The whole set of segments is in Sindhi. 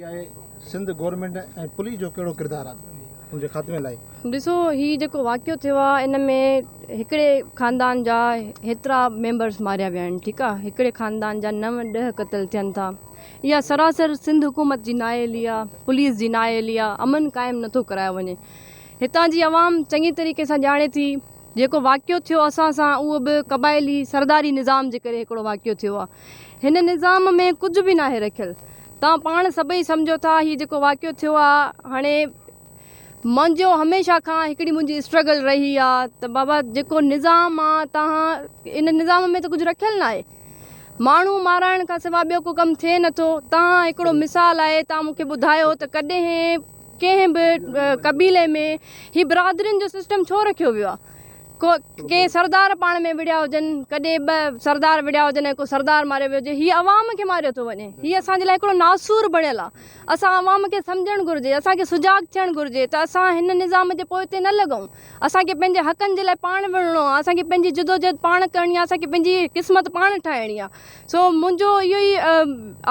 آهي سنڌ گورنمينٽ ۽ پوليس جو ڪهڙو ڪردار آهي ان جي خاتمي لاء؟ ڏسو هي جيڪو واقعو ٿيو آهي ان ۾ هڪڙي خاندان جا هيترا ميمبرس ماريا ويا آهن ٺيڪ آهي هڪڙي خاندان جا نو ڏهه قتل ٿين ٿا اها سراسر سنڌ حڪومت جي نااهلي آهي پوليس جي نااهلي آهي امن قائم نٿو ڪرايو وڃي هتان جي عوام چڱي طريقي سان ڄاڻي ٿي جيڪو واقعو ٿيو اسان سان اهو به قبائلي سرداري نظام جي ڪري هڪڙو واقعو ٿيو آهي هن نظام ۾ ڪجهه به ناهي رکيل توهان پاڻ سڀئي سمجهو ٿا هي جيڪو واقعو ٿيو آهي هاڻي منهنجو هميشه کان هڪڙي منهنجي اسٽرگل رهي آهي ته بابا جيڪو نظام آهي توهان ان نظام ۾ ته ڪجهه رکيل ناهي ماڻهو مارائڻ کان سوا ٻيو ڪو ڪم ٿئي نٿو توهان هڪڙو مثال آهي توهان مونکي ٻڌايو ته ڪڏهن ڪنهن به قبيلي ۾ هي برادرين جو سسٽم ڇو رکيو ويو آهي ڪو ڪي سردار پاڻ ۾ وڙهيا هجن ڪڏهن ٻه سردار وڙهيا هجن ۽ ڪو سردار ماريو ويو هجي هي عوام کي ماريو ٿو وڃي هي اسان جي لاء هڪڙو ناسور بڻيل آهي اسان عوام کي سمجهڻ گهرجي اسان کي سجاڳ ٿيڻ گهرجي ته اسان هن نظام جي پوئتي نه لڳون اسان کي پنهنجي حقن جي لاء پاڻ وڙهڻو آهي اسان کي پنهنجي جدوجهد پاڻ ڪرڻي آهي اسان کي پنهنجي قسمت پاڻ ٺاهڻي آهي سو منهنجو اهو ئي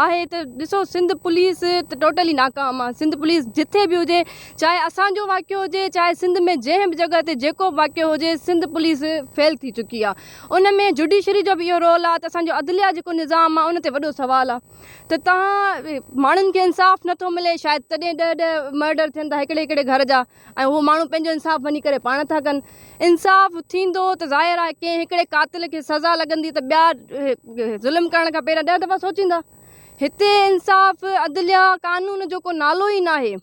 آهي ته ڏسو سنڌ پوليس ته ٽوٽلي ناڪام آهي سنڌ پوليس جٿي به هجي چاهي اسانجو واقعو هجي چاهي سنڌ ۾ جنهن به جڳهه تي جيڪو به واقعو هجي سنڌ پوليس فيل ٿي چڪي آهي ان ۾ جڊيشري جو به اهو رول آهي ته اسانجو عدليه جيڪو نظام آهي ان تي وڏو سوال آهي ته تهان ماڻهن کي انصاف نٿو ملي شايد تڏهن ڏهه ڏهه مرڊر ٿين ٿا هڪڙي هڪڙي گهر جا ۽ اهو ماڻهو پنهنجو انصاف وڃي ڪري پاڻ ٿا ڪن. انصاف ٿيندو ته ظاهر آهي ڪنهن هڪڙي قاتل کي سزا لڳندي ته ٻيا ظلم ڪرڻ کان پهريان ڏهه دفعا سوچيندا. هتي انصاف، عدليه، قانون جو ڪو نالو ئي ناهي.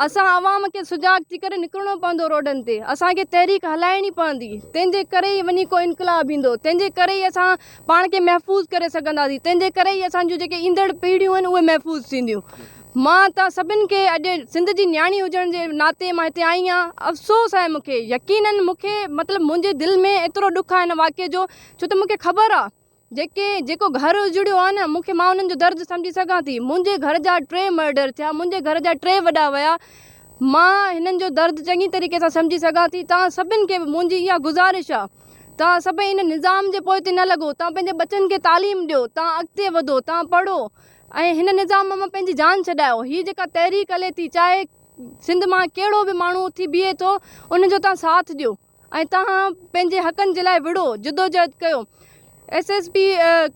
اسان عوام کي سجاڳ ٿي ڪري نڪرڻو پوندو روڊن تي. اسان کي تحريڪ هلائڻي پوندي. تنهن جي ڪري ئي وڃي ڪو انقلاب ايندو. تنهن جي ڪري ئي اسان پاڻ کي محفوظ ڪري سگهنداسين. تنهن جي ڪري ئي اسان جون جيڪي ايندڙ پيڙهيون آهن اهي محفوظ ٿينديون. مان توهان سڀن کي اڄ سنڌ جي نياڻي هجڻ جي ناتي مان هتي آئي آهيان افسوس آهي مون کي يقينن مون کي مطلب منهنجي دل ۾ ايترو ڏک آهي هن واقعي جو ڇو ته مون کي خبر آهي جيڪي جيڪو گهر اجڙيو آهي نه مون کي مان انهن جو درد سمجهي سگهان ٿي منهنجي گهر جا ٽي مرڊر ٿيا منهنجي گهر جا ٽي وڏا ويا مان هنن جو درد چڱي طريقي سان سمجهي سگهان ٿي توهان سڀن کي منهنجي اها گذارش آهي توهان سڀئي ان نظام جي پوئتي نه لڳو توهان پنهنجي ٻچن کي تعليم ڏيو توهان اڳتي وڌو توهان پڙهو ۽ هن نظام مان پنهنجي جان ڇڏايو. هي جيڪا تحريڪ هلي ٿي چاهي سنڌ مان ڪهڙو به ماڻهو اٿي بيهي ٿو ان جو توهان ساٿ ڏيو ۽ توهان پنهنجي حقن جي لاء وڙهو جدوجهد ڪيو ايس ايس پي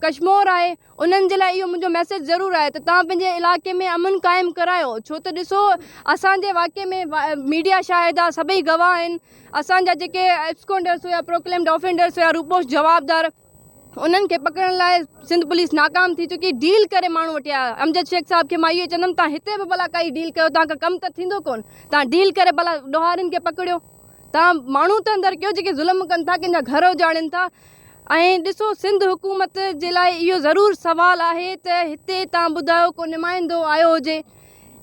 ڪشمور آهي انهن جي لاء اهو منهنجو ميسيج ضرور آهي ته توهان پنهنجي علائقي ۾ امن قائم ڪرايو ڇو ته ڏسو اسان جي واقعي ۾ ميڊيا شاهد آهي سڀئي گواهه آهن اسان جا جيڪي ابسڪونڊرس هيا پروڪليمڊ آفينڊرس هيا روپوش جوابدار انهن کي پڪڙڻ لاء سنڌ پوليس ناڪام ٿي چڪي ڊيل ڪري ماڻهو وٺي آيا امجد شيخ صاحب کي مان اهو چوندم تان هتي به ڀلا ڪائي ڊيل ڪيو تان کان ڪم ته ٿيندو ڪون تان ڊيل ڪري ڀلا ڏوهارين کي پڪڙيو تان ماڻهو ته اندر ڪيو جيڪي ظلم ڪن ٿا ڪنهن جا گهر اجاڙين ٿا ۽ ڏسو سنڌ حڪومت جي لاء اهو ضرور سوال آهي ته هتي تان ٻڌايو ڪو نمائندو آيو هجي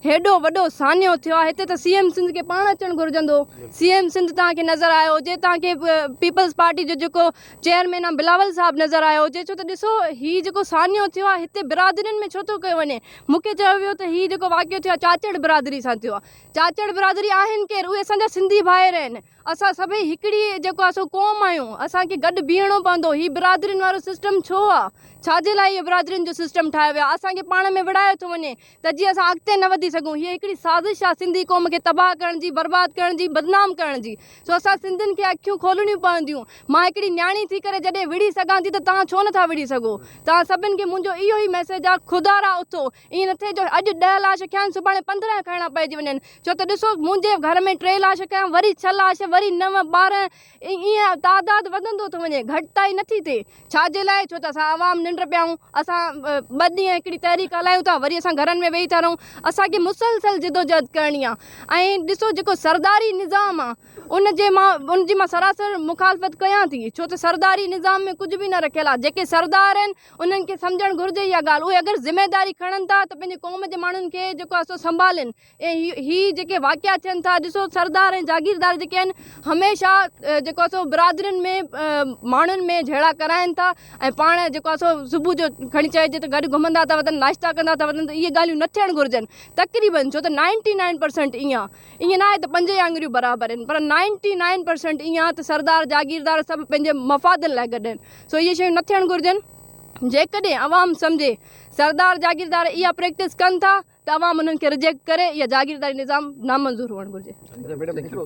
هيڏو وڏو سانحو ٿيو آهي هتي ته سي ايم سنڌ کي پاڻ اچڻ گهرجندو سي ايم سنڌ توهان کي نظر آيو هجي توهان کي پيپلز پارٽي جو جيڪو چيئرمين آهي بلاول صاحب نظر آيو هجي ڇو ته ڏسو هي جيڪو سانحو ٿيو آهي هتي برادرين ۾ ڇو ٿو ڪيو وڃي مون کي چيو ويو ته هي جيڪو واقعو ٿيو آهي چاچڙ برادري سان ٿيو آهي چاچڙ برادري آهن ڪير اهي اسان جا سنڌي ڀائر آهن اسان سڀئي هڪڙي جيڪو آهي سو قوم آهيون اسان کي گڏ بيهڻو پوندو هي برادرين وارو سسٽم ڇو آهي ڇا جي لاء اهو برادرين جو سسٽم ٺاهيو ويو آهي اسان کي پاڻ ۾ وڙهايو ٿو وڃي ته جيئن اسان اڳتي نه وڌي سگهون هيء هڪڙي سازش آهي سنڌي قوم کي تباهه ڪرڻ جي برباد ڪرڻ جي بدنام ڪرڻ جي سو اسان سنڌين کي اکيون کولڻيون پونديون مان هڪڙي نياڻي ٿي ڪري جڏهن وڙهي سگهان ٿي ته توهان ڇو نٿا وڙهي سگهو توهان سڀن کي منهنجو اهو ئي ميسيج آهي خدارا اٿو ائين نه ٿئي جو اڄ ڏهه لاش کنيا آهن سڀاڻي 15 کڻڻا پئجي وڃن ڇو ته ڏسو منهنجي گهر ۾ ٽي لاش کنيا وري ڇهه لاش وري نو 12 ائين تعداد وڌندو ٿو وڃي گهٽتائي نٿي ٿئي ڇا جي لاء ڇو ته اسان عوام ننڊ پيا آهيون اسان ٻه ڏينهن هڪڙي تحريڪ هلايون ٿا وري اسان گهرن ۾ ويهي ٿا رهون اسان کي مسلسل جدوجهد ڪرڻي آهي ۽ ڏسو جيڪو سرداري نظام آهي ان جي مان ان جي مان سراسر مخالفت ڪيان ٿي ڇو ته سرداري نظام ۾ ڪجهه به نه رکيل آهي جيڪي سردار آهن انهن کي سمجهڻ گهرجي اها ڳالهه اهي اگر ذميداري کڻن ٿا ته پنهنجي قوم جي ماڻهن کي جيڪو آهي سو سنڀالين ۽ هي جيڪي واقعا ٿين ٿا ڏسو سردار ۽ جاگيردار جيڪي آهن هميشه جيڪو آهي سو برادرين ۾ ماڻهن ۾ جهيڙا ڪرائين ٿا ۽ پاڻ جيڪو آهي سو صبح جو کڻي چئجي ته گڏ گهمندا ٿا وتن ناشتا ڪندا ٿا وتن ته اهي ڳالهيون نه ٿيڻ گهرجن تقريبن ڇو ته نائنٽي نائن پرسنٽ ائين آهي ائين ناهي ته پنج ئي آڱريون برابر آهن پر نائنٽي نائن پرسنٽ ائين آهي ته سردار جاگيردار سڀ پنهنجي مفادن لاء گڏ آهن سو اهي شيون نه ٿيڻ گهرجن جيڪڏهن عوام سمجهي سردار جاگيردار اها پريڪٽس ڪن ٿا ته ته عوام انهن کي رجيڪٽ ڪري اها جاگيرداري نظام نامنظور هئڻ گهرجي.